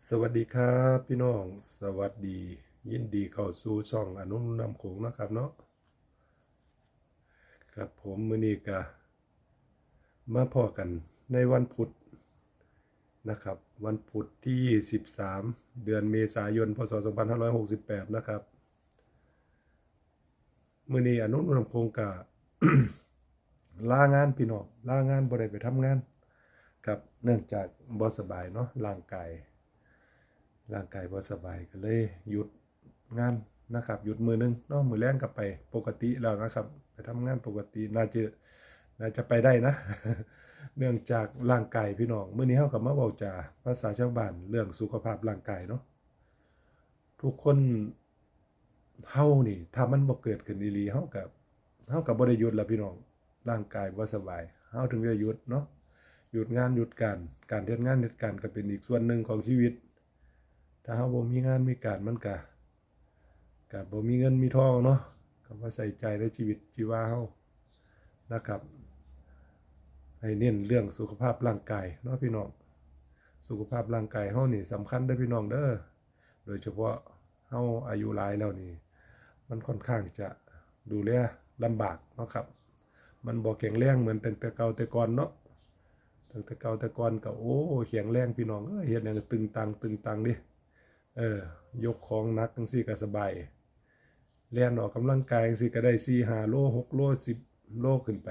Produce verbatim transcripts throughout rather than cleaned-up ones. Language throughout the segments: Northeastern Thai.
สวัสดีครับพี่น้อง สวัสดี ยินดีเข้าสู่ช่องอนุนำโขงนะครับเนาะ ครับผม มื้อนี้ก็มาพ้อกันในวันพุธนะครับ วันพุธที่ สิบสาม เดือนเมษายน พ.ศ. สองพันห้าร้อยหกสิบแปด นะครับ มื้อนี้อนุนำโขงก็ ลางานพี่น้อง ลางาน บ่ได้ไปทำงานครับ เนื่องจากบ่สบายเนาะ ร่างกาย ร่างกายบ่สบายก็เลยหยุดงานนะครับ หยุดมื้อหนึ่งเนาะ มื้อแลงก็ไปปกติแล้วนะครับ ไปทำงานปกติ น่าจะ น่าจะไปได้นะ เนื่องจากร่างกายพี่น้อง มื้อนี้เฮาก็มาเว้าจาภาษาชาวบ้านเรื่องสุขภาพร่างกายเนาะ ทุกคน เฮานี่ ถ้ามันบ่เกิดขึ้นอีหลี เฮาก็ เฮาก็บ่ได้หยุดล่ะพี่น้อง ร่างกายบ่สบาย เฮาถึงได้หยุดเนาะ หยุดงานหยุดการ การเฮ็ดงานเฮ็ดการก็เป็นอีกส่วนหนึ่งของชีวิต ถ้าเฮาบ่มีงานมีการ มันก็ ก็บ่มีเงินมีทองเนาะ ก็มาใส่ใจในชีวิตชีวาเฮานะครับ ให้เน้นเรื่องสุขภาพร่างกายเนาะพี่น้อง สุขภาพร่างกายเฮานี่สำคัญเด้อพี่น้องเด้อ โดยเฉพาะเฮาอายุหลายแล้วนี่ มันค่อนข้างจะดูแลลำบากเนาะครับ มันบ่แข็งแรงเหมือนตั้งแต่เก่าแต่ก่อนเนาะ ตั้งแต่เก่าแต่ก่อนก็ โอ้ แข็งแรงพี่น้องเอ้ย เฮ็ดหยังก็ตึงตังตึงตังเด้ เออ ยกของหนักจั่งซี้ก็สบาย แล่นออกกำลังกายจั่งซี้ก็ได้ สี่ห้า โล หก โล สิบ โลขึ้นไป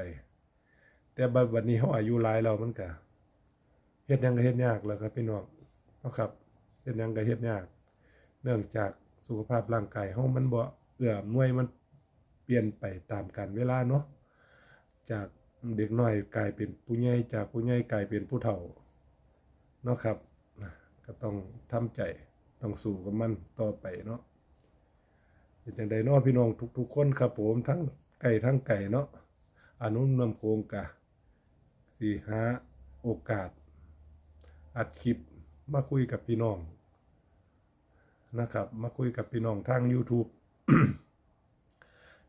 แต่บัด บัดนี้เฮาอายุหลายแล้ว มันก็เฮ็ดหยังก็เฮ็ดยากแล้วครับพี่น้องเนาะครับ เฮ็ดหยังก็เฮ็ดยาก เนื่องจากสุขภาพร่างกายเฮามันบ่เอื้ออำนวย มันเปลี่ยนไปตามกาลเวลาเนาะ จากเด็กน้อยกลายเป็นผู้ใหญ่ จากผู้ใหญ่กลายเป็นผู้เฒ่าเนาะครับ ก็ต้องทำใจ ต้องสู้กับมันต่อไปเนาะ เป็นจั่งใดเนาะพี่น้องทุกๆคนครับผม ทั้งใกล้ทั้งไกลเนาะ อนุนำโขงก็สิหาโอกาสอัดคลิปมาคุยกับพี่น้องนะครับ มาคุยกับพี่น้องทาง YouTube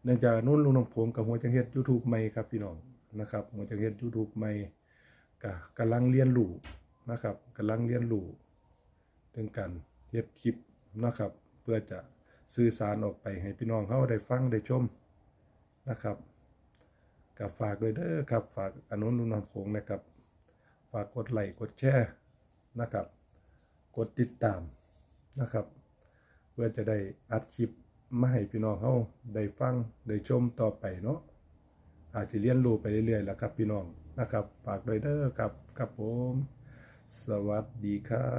เนื่องจากอนุนนำโขงก็หัวจักเฮ็ด YouTube ใหม่ครับพี่น้องนะครับ หัวจักเฮ็ด YouTube ใหม่ ก็กำลังเรียนรู้นะครับ กำลังเรียนรู้เรื่องการเฮ็ดคลิปนะครับ เพื่อจะสื่อสารออกไปให้พี่น้องเฮาได้ฟังได้ชมนะครับ ก็ฝากด้วยเด้อครับ ฝากอนุนนำโขงนะครับ ฝากกดไลค์กดแชร์นะครับ กดติดตามนะครับ เพื่อจะได้อัดคลิปมาให้พี่น้องเฮาได้ฟังได้ชมต่อไปเนาะ อาจจะเรียนรู้ไปเรื่อยๆล่ะครับพี่น้องนะครับ ฝากด้วยเด้อครับ ครับผม สวัสดีครับ